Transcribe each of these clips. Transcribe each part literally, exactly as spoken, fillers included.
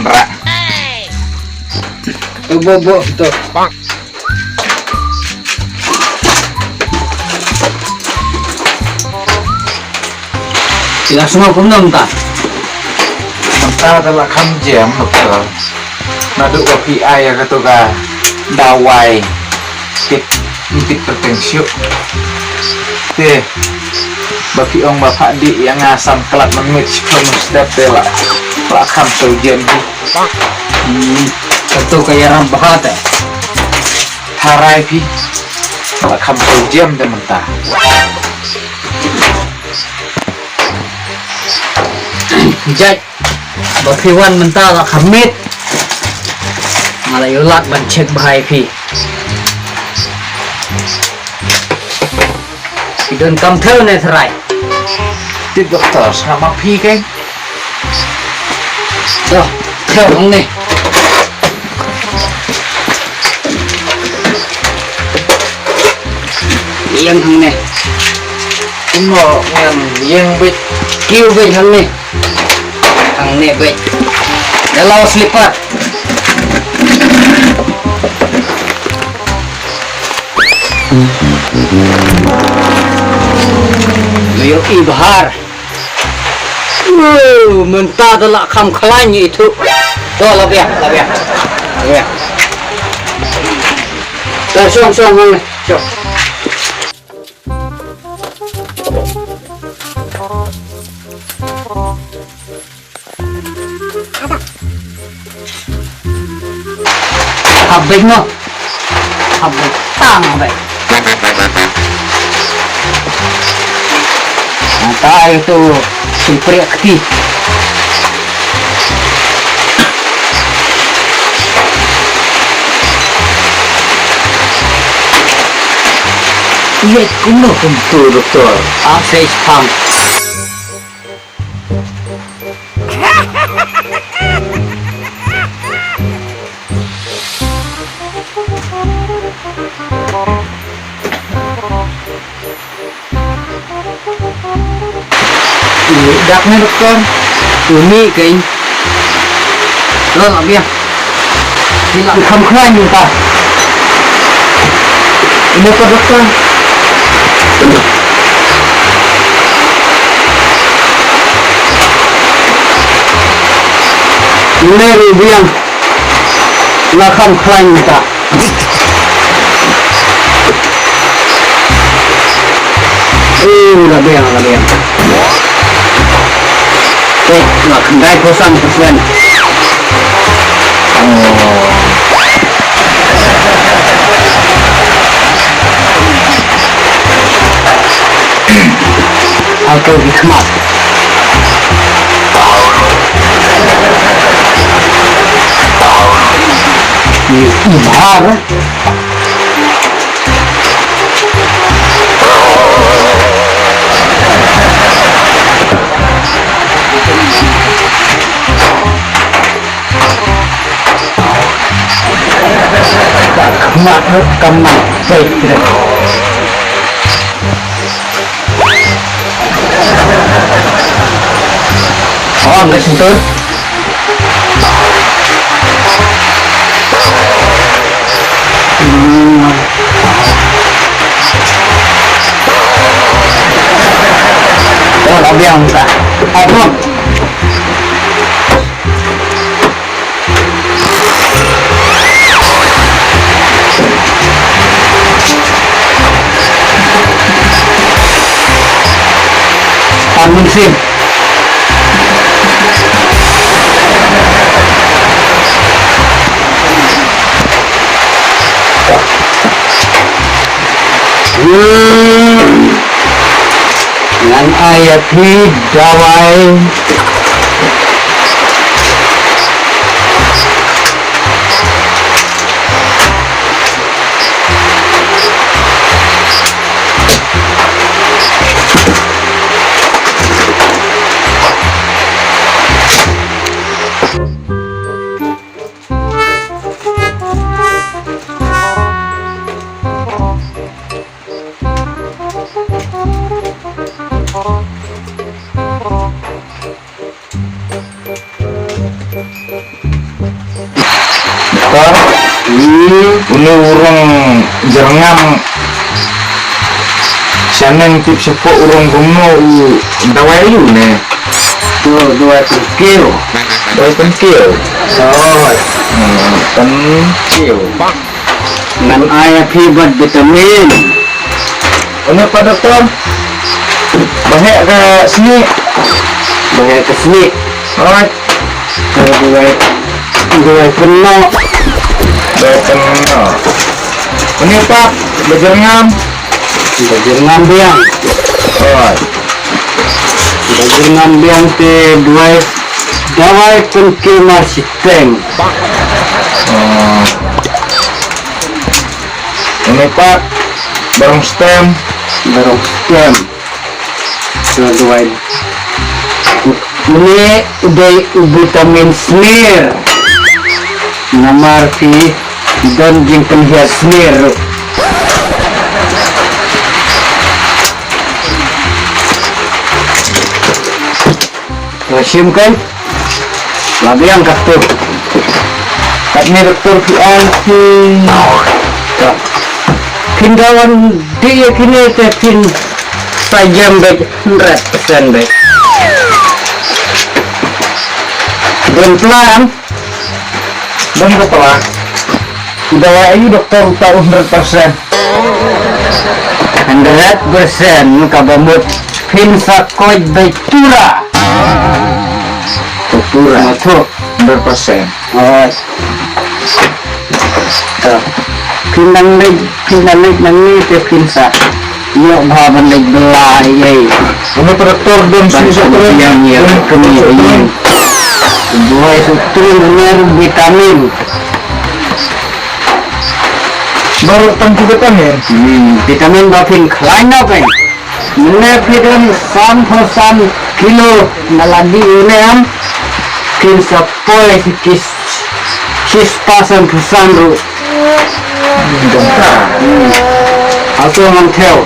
Ra. Tu bo bo tu. Sila semua pun nonton. Mynta te la kham jem doktor. Naduh ba phi ai ïa kato ka dawai tip tip kyrteng shuh. Te ba phi ong ba pha dih ïa nga sam klat mynmiet shiphew step te la la kham shu jem hi. Hmm, kato ka ïaram bha te. Tharai phi la kham shu jem te mynta. Judge, ba phi wan mynta la kham miet. Nga la ïoh lad ban check bha ïa phi. Phi don kam thew ne tharai? Tip doktor, sa ma phi keiñ. To, thew hangne. Ïeng hangne. Kumno ngan ïeng beit? Kiew beit hangne. Hangne beit. Da law slipper. Ïohi bha. Uh, mynta da la kham khlaiñ ïa i Thuh. To la biang, la biang. La biang. To shong, shong, shong, shong. Hap beit mo. Hap beit tang beit. Nangta ai tu sumpriak kti. Ïa kumno kumtu doktor. Ah, face pump. Dak ne doktor. Uni kein. Lo la biang. Ni la kham khlaiñ mynta. Ine ko doktor. Ine ru biang. La kham khlaiñ mynta. Uh, la biang, la biang. Te, la khyndai phew san persen. Oh. Auto di khmat. Ni, ni mahal, eh. Mak kamang baik. Oh, angkat sentuh. Hmm. Oh, la biang ta. Apa? Pan mynsiem. Hmm. Ngan ai ïa phi dawai. Tor, hmm, une u rong jyrngam. Shaneng tip shapoh u rong kumno, u dawai aïu ne? Tu dawai pynkiew. Dawai pynkiew. Oi. Hmm, pynkiew. Ngan ai ïa phi bad vitamin. Une pat doktor. Ba heh ka snieh. Ba heh ka snieh. Oi. Dawai, dawai pynnoh. Dawai pynnoh. Une pat, ba jyrngam. Ba jyrngam biang. Oi. Ba jyrngam biang te dawai, dawai pynkiew marshiteng. Oh. Une pat, ba rong stem. Ba rong stem. Sa duwai. Une u dei u vitamin smear. Namar phi don jingpynhiar smear ruh. Nga shim kan. La biang katto. Katne doktor phi ai phi. Ka. Phin da wan dih ïa kine te phin sa jem beit hundred percent beit. Don plan. Don ka plan. Dawai aïu doktor uta u hundred percent? Hundred percent kaba mut phin sa koit beit tura. Tura. Tura. Hundred percent. Oh. Phin nang leit, phin nang leit nangne te phin sa ïoh bha ban leit bylla ïa. Une doktor don shisha. Yang ïa kami ïa. Buai sutu, une vitamin. Baroh tang ki vitamin. Hmm, vitamin ba phin khlaiñ noh phi. Mynne phi don sanphew san kilo na la dih une em. Phin sa poi ki shispah sanphew san ruh. Hmm. Hato ngan thew.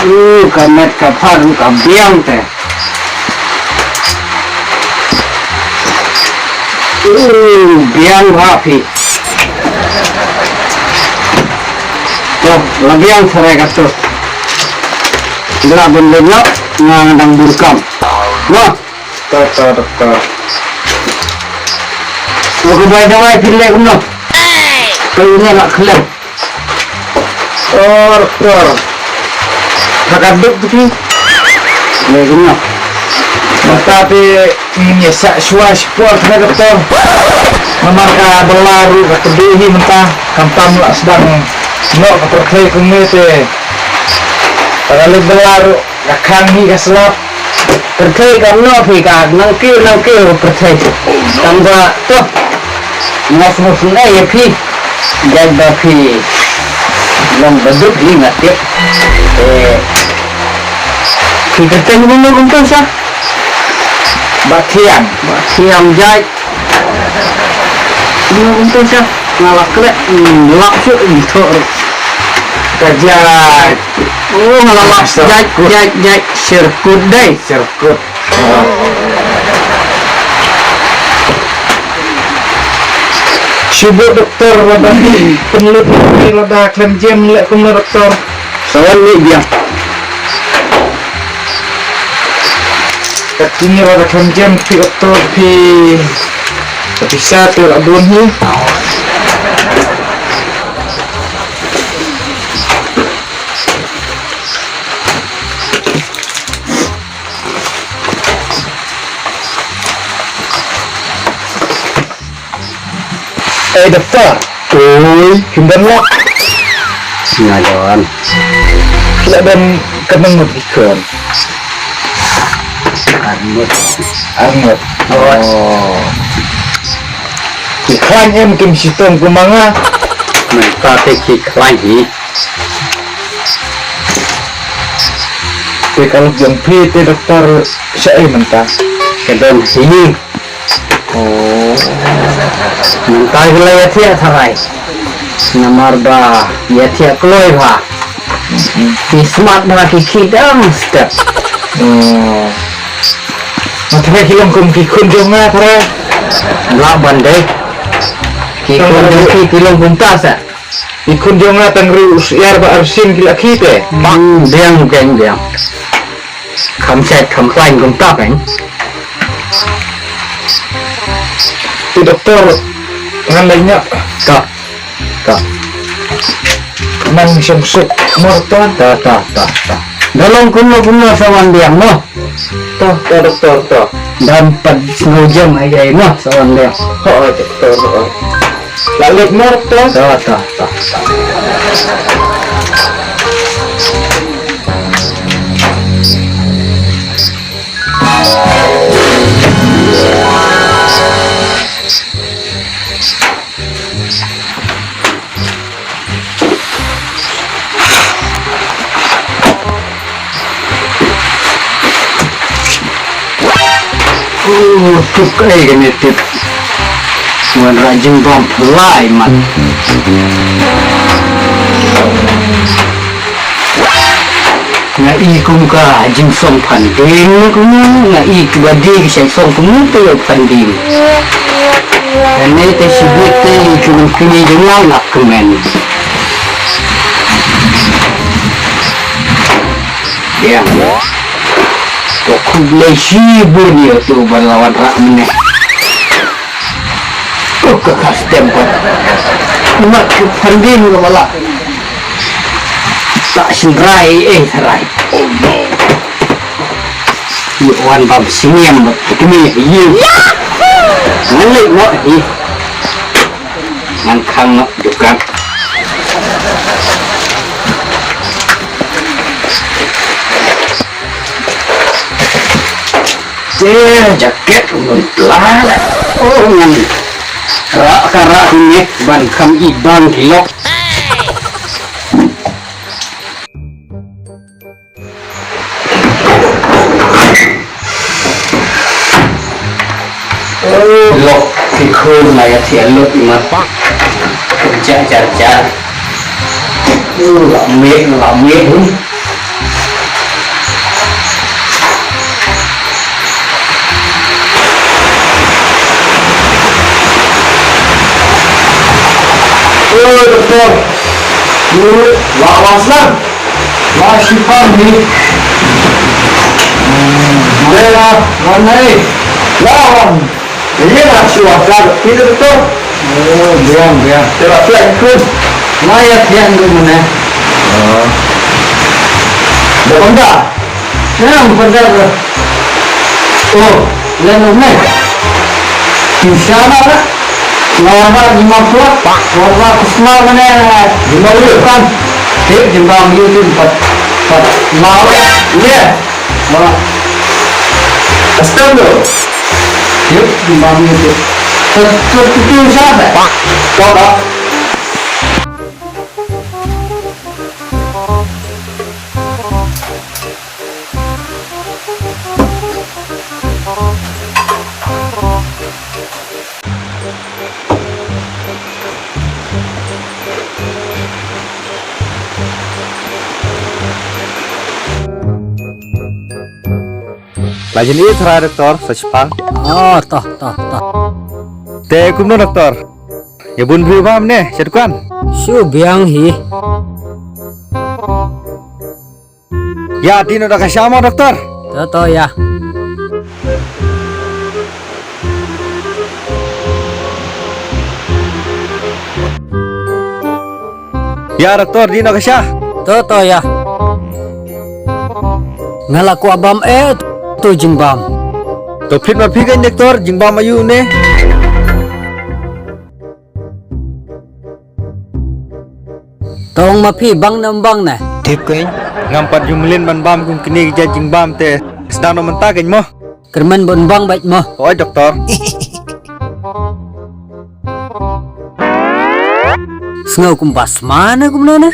Uh, ka met ka phar ruh ka biang te. Uh, biang bha phi. To, la biang tharai kato. Lah ban leit noh, nga dang bun kam. Noh. To, to, to, to. Wa ka bai dawai phi leh kumno? Phi leh la khlem. Or, or. Thakaduk tu ki. Leh kumno? Mynta te ngin ïa sah shuwa shipor tang doktor. Namar ka bylla ruh ka kdew hi mynta. Khamtam la sdang noh ka pyrthei kumne te. Ka leit bylla ruh. Ka khang hi ka slap. Pyrthei ka noh phi ka nang kiew nang kiew pyrthei. Tang ba to. Nga sngewsynei ïa phi. Jait ba phi long baduk hi nga tip. Eh. Phi kyrteng kumno kumto sa? Ba Thiang. Ba Thiang jait. Kumno kumto sa? Nga la klet, hmm, lap shuh, hmm, thok. Ka jait. Oh, nga la lap. Jait, jait, jait, syrkut dei. Syrkut. Shu buh doktor lada pynlut lada khlem jem leh kumno doktor. Sa wan mih biang. Katne lada khlem jem phi doktor phi. Ka pisa te la bun hi. Ei doktor. Oi, kim don lok. Nga don. Ki la don katne ngut ki khun? Ar ngut. Ar ngut. Oh. Ki khlaiñ em kim shitom kum ma nga? Mynta te ki khlaiñ hi. Te ka lok jong phi te doktor shaei mynta? Ka don hi. Oh. Mynta ki la ïathiah tharai. Namar ba ïathiah kloi bha. Ki smat bha ki khih dang step. Oh. Nga tharai ki long kum ki khun jong nga tharai. Lah ban dei. Ki khun jong phi ki long kumta sa. Ki khun jong nga tang ruh syiar ba arsien ki la khie te. Hmm, biang, biang, biang. Kham shait kham khlaiñ kumta peng. Te doktor, ngan leit noh. Ka. Ka. Nang shem suk mo doktor. Ta, ta, ta, ta. Da long kumno kumno sa wan biang mo. To, to doktor, to. Dang pat sngewjam ai ai mo sa wan biang. Ho, ho, doktor, ho. La leit mo doktor. To, to, to, to. Oh, tip kaei kane tip. Wanrah jingbam phylla mat. Nga i kum ka jingsong phan ding kum nga i ka ba dei ka shait song kum te ïoh phan ding. Kane te shibit te i kum kine jong nga lak kmen. Ïa. Ko khublei shibun ïa uto ba la wanrah mynne. Ko ka custom pat. Mat ka phan ding ka ba la. Sa shynrai eh shynrai. Ïa wan bam siniam bad kmie ïa. Ngan leit noh hi. Ngan khang noh dukan. Te jaket ngan pla. Oh ngan. Rah ka rah ne ban kham i bang ki lok. Lok ki khun la ïa thiah lut i mat. Ja ja ja. La meh la meh. Oi doktor. Ni la wasna. Wa shipang ni. Mula wan nai. Lawan. Ini lah si wakar. Kita betul. Oh, biang biang. Tera pia ikut. Maya tiang tu mana? Oh. Dah benda. Yang benda. Oh, len ne. Insya Allah. Lama lima kuat. Lama kusma mana? Lima kuat kan? Tip jembang YouTube pat pat. Mau ya. Wah. Custom tu. Tip jembang YouTube. Tip tip tip insya Allah. Kau dah. La jin i trai doktor sa chipang. Oh, toh, toh, toh. Te kumno doktor? Ïa bun briew bam ne sha dukan. Shu biang hi. Ïa dino da ka sha mo doktor. To to ïa. Ïa doktor dino ka sha. To to ïa. Nga la kwah bam eh to jingbam. To phit ma phi kan doktor jingbam ayu ne. Tong ma phi bang ne bang ne. Tip kein. Ngam pat ju mlien ban bam kum kine ki jait jingbam te. Sdang no mynta kein mo. Kyrmen ban bang bait mo. Oi doktor. Sngew kum basma ne kum no ne.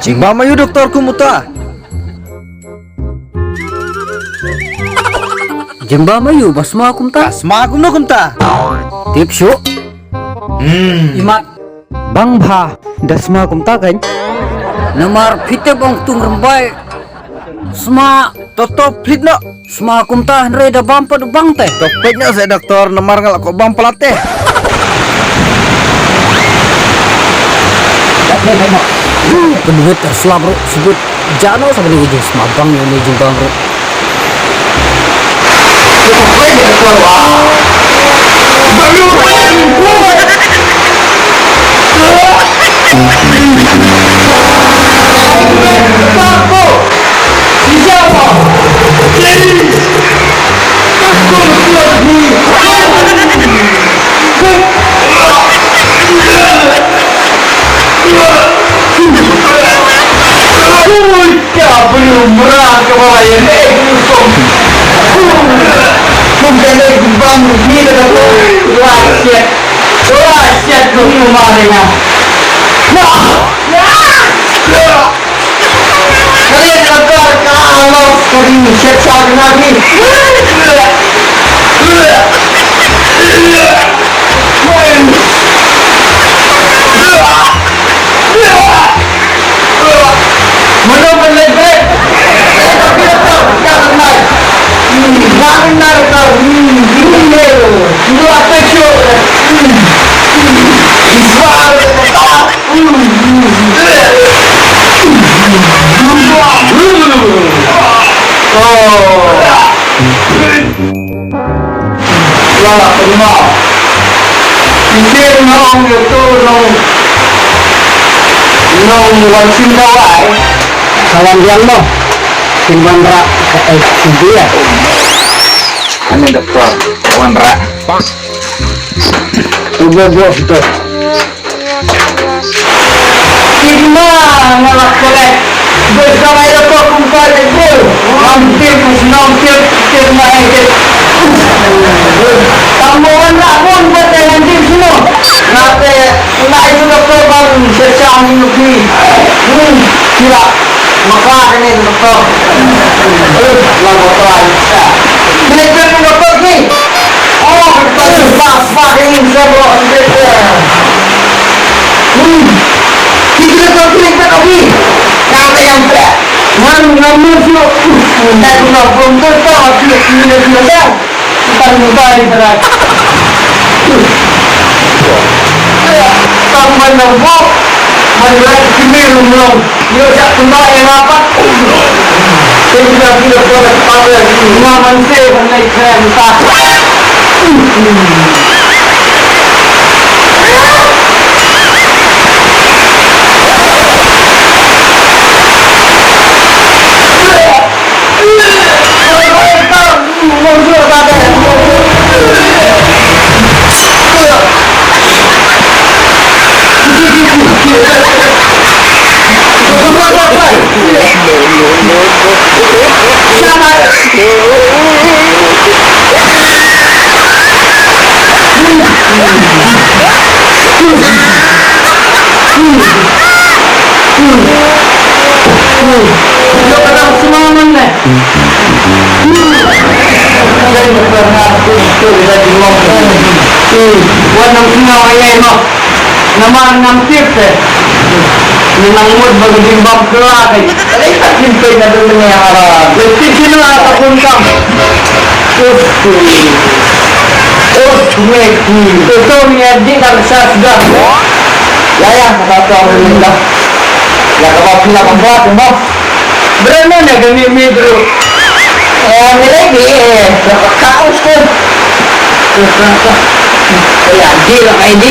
Jingbam ayu doktor kum uta. Jingbam ayu basma kumta. Basma kumno kumta. Tip shu. Hmm. Imat. Bang bha dasma kumta kan. Namar phi te bong tung rembai. Sma, to to peit noh. Sma kumta hynrei da bam pat u bang te. To peit noh seh doktor, namar nga la koh bam palat te. Pynwit ar slap ruh, sibit. Jano sa kani ka jingsma bang ïa kani ka jingbang ruh. Ui, ka briew mra ka ba ïa leh kum. Kum ka leh bang ni da ka. Wah, shit. Wah, shit, kum ma de na. Wah. Kali ka kar ka los ka ding shet sa na ni. Mano ban leh brek? Ka nai. Nang nai ka. Nua pecho. Iswar. Kawan diang mo. Kin wan rak ka ai dia. Ani doktor, wan rak. Ubo bo doktor. Sigma nga la collect. Bes ka mai da ko kum ka de ko. Ngam tip, ngam tip, tip mai tip. Tam mo wan la pun ko te ngam tip sino. Nga te ngai tu doktor ban sesang ni nuki. Hmm, kira. Maka kene doktor. Eh, la doktor ai sa. Kene kene doktor ni. Oh, doktor ni pas pas ini semua doktor. Hmm. Kiki doktor kene doktor ni. Kata yang tak. Ngan ngan musuh. Dan doktor tu tak. Tang ban nang bok, ban lait kmie lumlong. Ïoh jak kumba ïa nga pat. Te kita kita buat apa lagi? Nga man se ban lait kmie ta. Namar ngam tip te. Nang mut ba ka jingbam kylla te. Ka dei ka jingpeit na dang dang ïa nga. Leit tip sha ka bun kam. Us, us, me ki. Te to ni adi ka sa sudah. Ya, ya, ka to ni dah. Ya, ka ba pila ka ba, ka ba. Berapa mana ka ni, mi bro? Eh, ni lagi, eh. Ka us tu. Ya, di lah, eh, di.